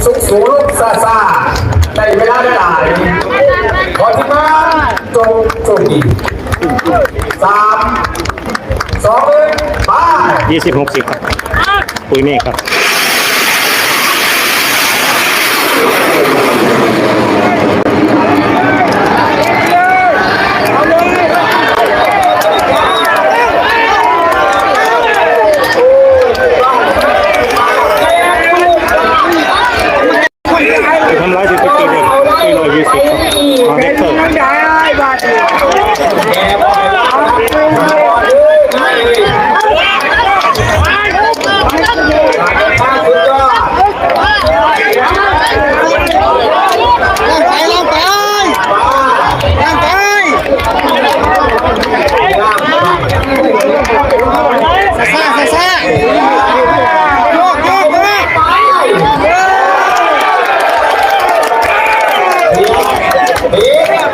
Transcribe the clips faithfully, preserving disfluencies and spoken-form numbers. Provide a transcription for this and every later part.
สูงสูงลงซาซาได้เวลาได้หลายขอที่มาจงโชคดีสามสองหนึ่งไป ยี่สิบหกสิบครับ ปุยเมฆครับ ทำร้ายสิบปีเลยปีร้อยยี่สิบครับ มาเด็กเถอะ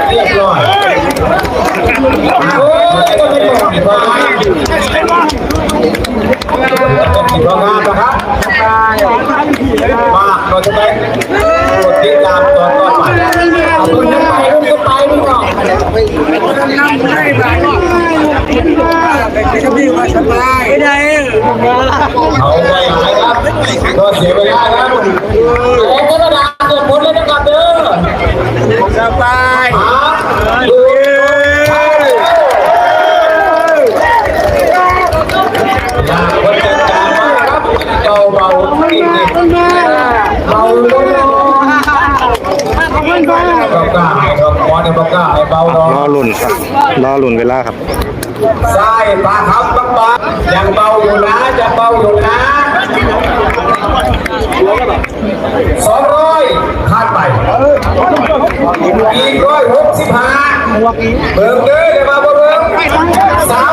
เรียบร้อยโอ้ยก็เป็นของที่ว่าเป็นของงานนะครับมากเราจะไปกดติดตามตอนต่อไปเอาปืนขึ้นไปลูกขึ้นไปลูกน้อง เอาไปหลายครับ ก็เสียเวลาครับแต่ก็ระดับเกิดผลแล้วนะครับเด้อสบายหาดูอยากคนจัดการมากครับเบาเบาๆนิดๆเบาลงเบากล้าให้ดอกหมอเนี่ยเบากล้าให้เบาดอก รอลุ่นครับ รอลุ่นเวลาครับ ใช่ปลาครับปลายังเบาอยู่นะยังเบาอยู่นะสองร้อยผ่านไปอีกร้อยหกสิบห้าเบิ่งเด้อเดี๋ยวมาเบิ่งสาม